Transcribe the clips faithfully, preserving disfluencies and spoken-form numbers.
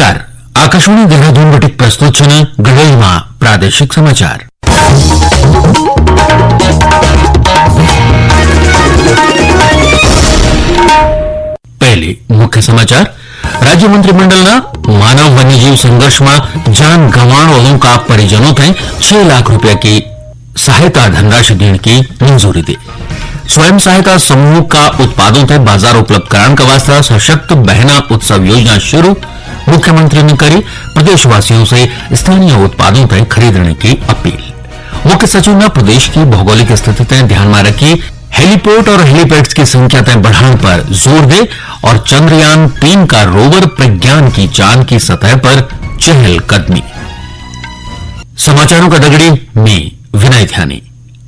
आकाशवाणी देहरादून बटिक प्रस्तुत छन गढ़वाल मा प्रादेशिक समाचार। पहले मुख्य समाचार। राज्य मंत्रिमंडल ना मानव वन्यजीव संघर्ष मा जान गंवाण वालों का परिजनों तै छह लाख रुपया की सहायता धनराशि देने की मंजूरी दी। स्वयं सहायता समूह का उत्पादों तै बाजार उपलब्ध कराने का वास्ता सशक्त बहना उत्सव योजना शुरू। मुख्यमंत्री ने करी प्रदेशवासियों से स्थानीय उत्पादों तै खरीदने की अपील। मुख्य सचिव ने प्रदेश की भौगोलिक स्थिति तय ध्यान में रखी, हेलीपोर्ट और हेलीपैड्स की संख्या तय बढ़ाने पर जोर दे और चंद्रयान तीन का रोवर प्रज्ञान की चांद की सतह पर चहलकदमी। समाचारों का दगड़ी में विनय ध्यानी।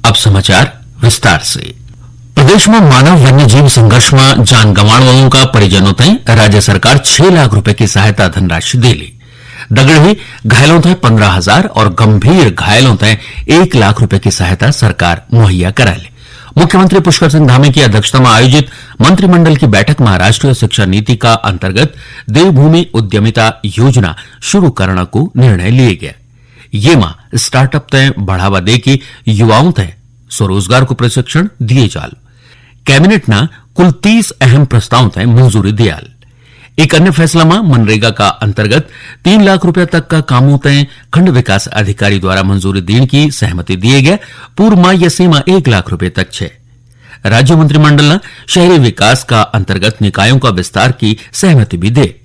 अब समाचार विस्तार से। प्रदेश में मानव वन्य जीव संघर्ष में जान गंवाण वालों का परिजनों तय राज्य सरकार छह लाख रुपए की सहायता धनराशि दे ली। दगड़ ही घायलों तय पन्द्रह हजार और गंभीर घायलों तय एक लाख रुपए की सहायता सरकार मुहैया करा ले। मुख्यमंत्री पुष्कर सिंह धामी की अध्यक्षता में आयोजित मंत्रिमंडल की बैठक में राष्ट्रीय शिक्षा नीति का अंतर्गत देवभूमि उद्यमिता योजना शुरू करने को निर्णय लिए गया। ये मां स्टार्टअप तय बढ़ावा दे के युवाओं तय स्वरोजगार को प्रशिक्षण दिए जाल। कैबिनेट ना कुल तीस अहम प्रस्ताव तय मंजूरी दियाल। एक अन्य फैसला में मनरेगा का अंतर्गत तीन लाख रुपए तक का कामों तय खंड विकास अधिकारी द्वारा मंजूरी देने की सहमति दिए गया। पूर्व माह यह सीमा एक लाख रुपए तक छे। राज्य मंत्रिमंडल ने शहरी विकास का अंतर्गत निकायों का विस्तार की सहमति भी दे।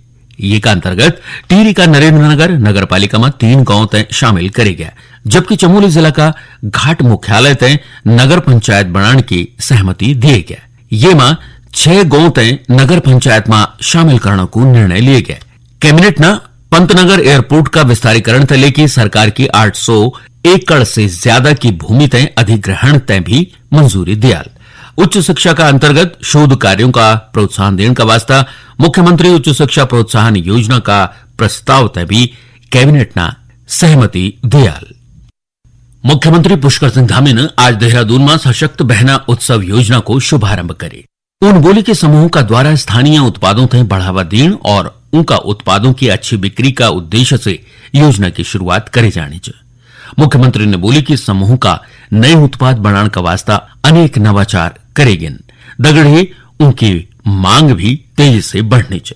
ये का अंतर्गत टीरी का नरेंद्र नगर नगर पालिका में तीन गांव तय शामिल करे गया, जबकि चमोली जिला का घाट मुख्यालय तय नगर पंचायत बनाने की सहमति दिए गया। ये मां छह गांव तय नगर पंचायत में शामिल करने को निर्णय लिए गया। कैबिनेट ना पंतनगर एयरपोर्ट का विस्तारीकरण तय लेके सरकार की आठ सौ एकड़ से ज्यादा की भूमि तय अधिग्रहण तय भी मंजूरी दियाल। उच्च शिक्षा का अंतर्गत शोध कार्यों का प्रोत्साहन देने का वास्ता मुख्यमंत्री उच्च शिक्षा प्रोत्साहन योजना का प्रस्ताव तय भी कैबिनेट ना सहमति दियाल। मुख्यमंत्री पुष्कर सिंह धामी ने आज देहरादून में सशक्त बहना उत्सव योजना को शुभारंभ करे। उन बोली के समूह का द्वारा स्थानीय उत्पादों तय बढ़ावा देण और उनका उत्पादों की अच्छी बिक्री का उद्देश्य से योजना की शुरुआत करे जानी च। मुख्यमंत्री ने बोली कि समूह का नए उत्पाद बनाने का वास्ता अनेक नवाचार करेगिन, दगड़ ही उनकी मांग भी तेजी से बढ़नी च।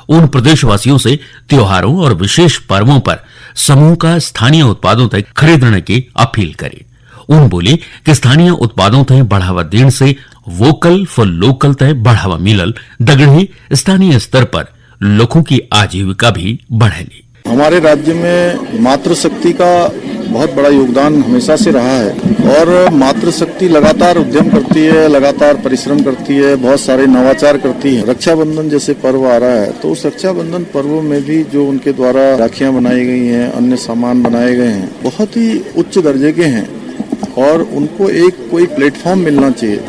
उन प्रदेशवासियों से त्योहारों और विशेष पर्वों पर समूह का स्थानीय उत्पादों तक खरीदने की अपील करी। उन बोली कि स्थानीय उत्पादों तय बढ़ावा देने से वोकल फॉर लोकल तय बढ़ावा मिलल, दगड़ ही स्थानीय स्तर पर लोगों की आजीविका भी बढ़ेली। हमारे राज्य में मातृशक्ति का बहुत बड़ा योगदान हमेशा से रहा है और मातृशक्ति लगातार उद्यम करती है, लगातार परिश्रम करती है, बहुत सारे नवाचार करती है। रक्षाबंधन जैसे पर्व आ रहा है, तो उस रक्षाबंधन पर्व में भी जो उनके द्वारा राखियां बनाई गई हैं, अन्य सामान बनाए गए हैं, बहुत ही उच्च दर्जे के हैं और उनको एक कोई प्लेटफॉर्म मिलना चाहिए,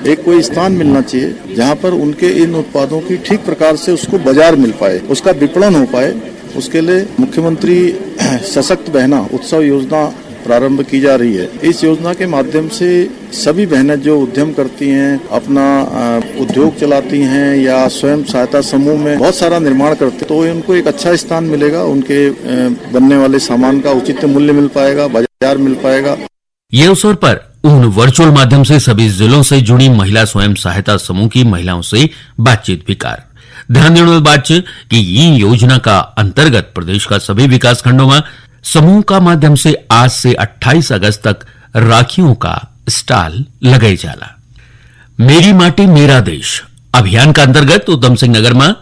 एक कोई स्थान मिलना चाहिए, जहां पर उनके इन उत्पादों की ठीक प्रकार से उसको बाजार मिल पाए, उसका विपणन हो पाए। उसके लिए मुख्यमंत्री सशक्त बहना उत्सव योजना प्रारंभ की जा रही है। इस योजना के माध्यम से सभी बहनें जो उद्यम करती हैं, अपना, अ, उद्योग चलाती हैं या स्वयं सहायता समूह में बहुत सारा निर्माण करते हैं, तो उनको एक अच्छा स्थान मिलेगा, उनके, अ, बनने वाले सामान का उचित मूल्य मिल पाएगा, बाजार मिल पाएगा। ये अवसर पर उन वर्चुअल माध्यम से सभी जिलों से जुड़ी महिला स्वयं सहायता समूह की महिलाओं से बातचीत भी कर। ध्यान देने वाली बात च कि ये योजना का अंतर्गत प्रदेश का सभी विकास खंडों में समूह का माध्यम से आज से अट्ठाईस अगस्त तक राखियों का स्टॉल लगाई जाला। मेरी माटी मेरा देश अभियान का अंतर्गत उधम सिंह नगर में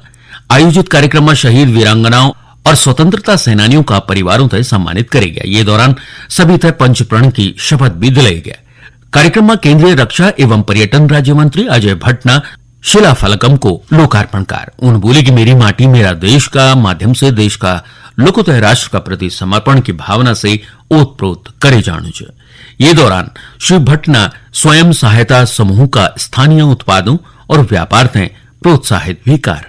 आयोजित कार्यक्रम में शहीद वीरांगनाओं और स्वतंत्रता सेनानियों का परिवारों तय सम्मानित करे गया। ये दौरान सभी तय पंच प्रण की शपथ भी दिलाई गया। कार्यक्रम में केंद्रीय रक्षा एवं पर्यटन राज्य मंत्री अजय भट्ट ने शिला फलकम को लोकार्पण कर उन बोले कि मेरी माटी मेरा देश का माध्यम से देश का लोकोत्तर राष्ट्र का प्रति समर्पण की भावना से ओतप्रोत करे जाणु च। ये दौरान श्री भट्ट ने स्वयं सहायता समूह का स्थानीय उत्पादों और व्यापार तय प्रोत्साहित भी कर।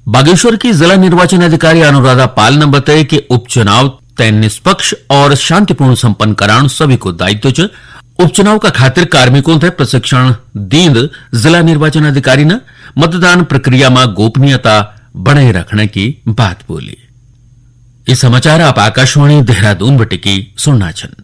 बागेश्वर की जिला निर्वाचन अधिकारी अनुराधा पाल ने बताया कि उपचुनाव तय निष्पक्ष और शांतिपूर्ण संपन्न कराण सभी को दायित्व च। उपचुनाव का खातिर कार्मिकों तय प्रशिक्षण दींद जिला निर्वाचन अधिकारी ने मतदान प्रक्रिया में गोपनीयता बणाई रखणा की बात बोली। ये समाचार आप आकाशवाणी देहरादून बटे की सुनना छन।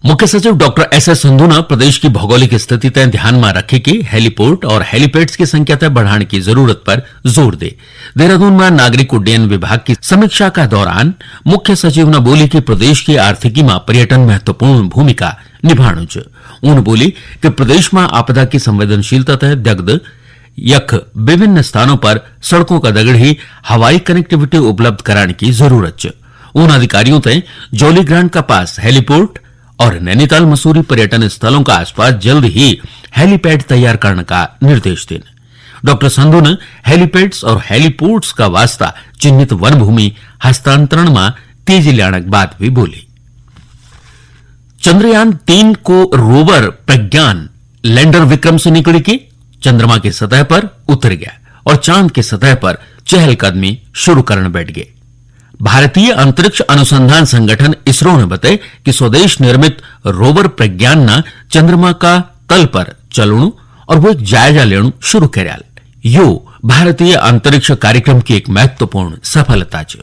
मुख्य सचिव डॉक्टर एस एस संधू ने प्रदेश की भौगोलिक स्थिति तय ध्यान में रखे के हेलीपोर्ट और हेलीपैड्स की संख्या तय बढ़ाने की जरूरत पर जोर दे। देहरादून में नागरिक उड्डयन विभाग की समीक्षा का दौरान मुख्य सचिव ने बोली कि प्रदेश की आर्थिकी में पर्यटन महत्वपूर्ण भूमिका निभाणु च। उन बोली कि प्रदेश में आपदा की संवेदनशीलता तय दग्ध यख विभिन्न स्थानों पर सड़कों का दगड़ ही हवाई कनेक्टिविटी उपलब्ध कराने की जरूरत च। उन अधिकारियों तय जौलीग्रांट का पास हेलीपोर्ट और नैनीताल मसूरी पर्यटन स्थलों का आसपास जल्द ही हेलीपैड तैयार करने का निर्देश देन। डॉक्टर संधू ने हेलीपैड्स और हेलीपोर्ट्स का वास्ता चिन्हित वन भूमि हस्तांतरण में तेजी लाने की बात भी बोली। चंद्रयान तीन को रोवर प्रज्ञान लैंडर विक्रम से निकल के चंद्रमा की सतह पर उतर गया और चांद की सतह पर चहलकदमी शुरू करने बैठ गए। भारतीय अंतरिक्ष अनुसंधान संगठन इसरो ने बताया कि स्वदेश निर्मित रोवर प्रज्ञान ने चंद्रमा का तल पर चलणु और वो एक जायजा लेणु शुरू करयाल। यो भारतीय अंतरिक्ष कार्यक्रम की एक महत्वपूर्ण सफलता च।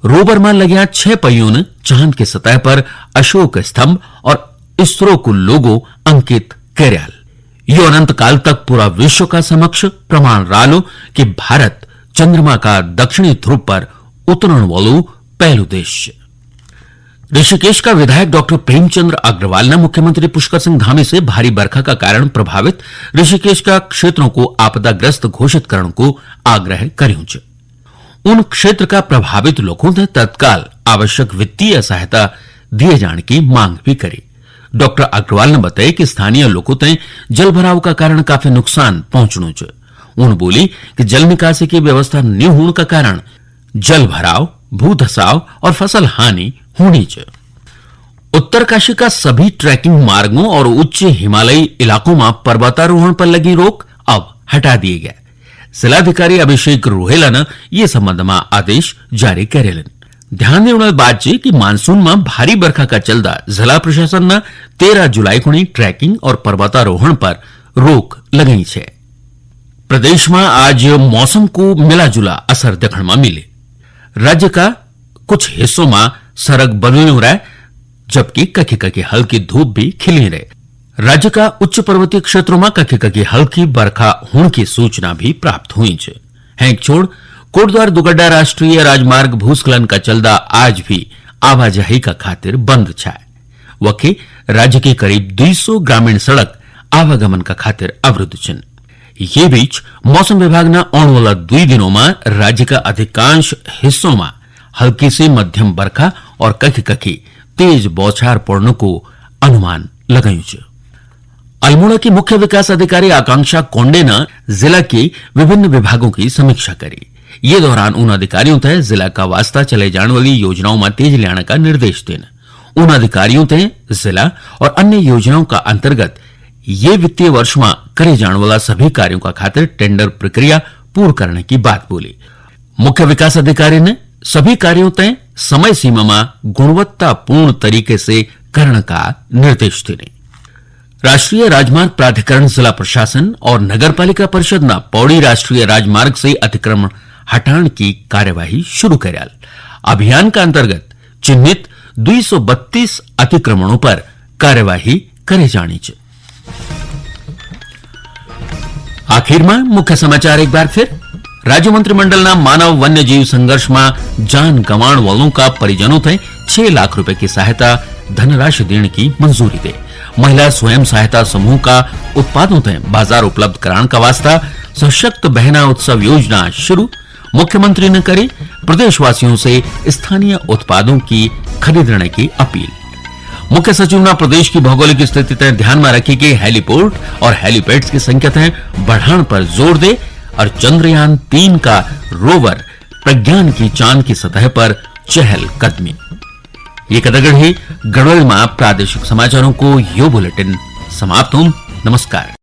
रोवर में लग्या छह पहियों ने चांद की सतह पर अशोक स्तंभ और इसरो को लोगो अंकित करयाल। यो अनंत काल तक पूरा विश्व का समक्ष प्रमाण रालो कि भारत चंद्रमा का दक्षिणी ध्रुव पर उतरण वालू पहलू देश च। ऋषिकेश का विधायक डॉक्टर प्रेमचंद्र अग्रवाल ने मुख्यमंत्री पुष्कर सिंह धामी से भारी बरखा का कारण प्रभावित ऋषिकेश का क्षेत्रों को आपदाग्रस्त घोषित करण को आग्रह कर्यूं च। उन क्षेत्र का प्रभावित लोगों ने तत्काल आवश्यक वित्तीय सहायता दिए जाने की मांग भी करी। डॉक्टर अग्रवाल ने बताया कि स्थानीय लोगों तय जलभराव का कारण काफी नुकसान पहुंचणु च। उन बोली कि जल निकासी की व्यवस्था न होने का कारण जलभराव, भूधसाव और फसल हानि होनी च। उत्तरकाशी का सभी ट्रैकिंग मार्गों और उच्च हिमालयी इलाकों में पर्वतारोहण पर लगी रोक अब हटा दिए गया। जिलाधिकारी अभिषेक रोहेला ने ये संबंध में आदेश जारी करेलन। ध्यान देने वाली बात च कि मानसून में भारी बरखा का चलदा जिला प्रशासन ने तेरह जुलाई खुणी ट्रैकिंग और पर्वतारोहण पर रोक लगाई छे। प्रदेश में आज मौसम को मिला जुला असर देखण में मिले। राज्य का कुछ हिस्सों में सरग बदल्यों रहे, जबकि कखी कखी हल्की धूप भी खिली रहे। राज्य का उच्च पर्वतीय क्षेत्रों में कखी कखी हल्की बरखा होने की सूचना भी प्राप्त हुई च। हैं छोड़ कोटद्वार दुगड्डा राष्ट्रीय राजमार्ग भूस्खलन का चलदा आज भी आवाजाही का खातिर बंद छा। वखे राज्य के करीब दुई सौ ग्रामीण सड़क आवागमन का खातिर अवरुद्ध छन। ये बीच मौसम विभाग ने आने वाला दुई दिनों में राज्य का अधिकांश हिस्सों में हल्की से मध्यम बरखा और कखी कखी तेज बौछार पड़ने को अनुमान लगायु च। अल्मोड़ा की मुख्य विकास अधिकारी आकांक्षा कोंडे ने जिला के विभिन्न विभागों की समीक्षा करी। ये दौरान उन अधिकारियों तय जिला का वास्ता चले जाने वाली योजनाओं में तेज लाने का निर्देश देन। उन अधिकारियों तय जिला और अन्य योजनाओं का अंतर्गत ये वित्तीय वर्ष में करे जाने वाला सभी कार्यों का खातिर टेंडर प्रक्रिया पूर्ण करने की बात बोली। मुख्य विकास अधिकारी ने सभी कार्यों तय समय सीमा में गुणवत्तापूर्ण तरीके से करण का निर्देश देने। राष्ट्रीय राजमार्ग प्राधिकरण, जिला प्रशासन और नगर पालिका परिषद ना पौड़ी राष्ट्रीय राजमार्ग से अतिक्रमण हटाण की कार्यवाही शुरू करयाल। अभियान का अंतर्गत चिन्हित दुई सौ बत्तीस अतिक्रमणों पर कार्यवाही करे जाणी च। आखिर में मुख्य समाचार एक बार फिर। राज्य मंत्रिमंडल ना मानव वन्य जीव संघर्ष में जान गंवाण वालों का परिजनों तय छह लाख रुपए की सहायता धनराशि देने की मंजूरी दे। महिला स्वयं सहायता समूह का उत्पादों तय बाजार उपलब्ध कराने का वास्ता सशक्त बहना उत्सव योजना शुरू। मुख्यमंत्री ने करी प्रदेशवासियों से स्थानीय उत्पादों की खरीदने की अपील। मुख्य सचिव ने प्रदेश की भौगोलिक स्थिति तय ध्यान में रखी के हेलीपोर्ट और हेलीपैड्स की संख्या तय बढ़ाण पर जोर दे और चंद्रयान तीन का रोवर प्रज्ञान की चांद की सतह पर चहल कदमी। ये कदगढ़ ही गढ़वाल में प्रादेशिक समाचारों को यो बुलेटिन समाप्त हूं। नमस्कार।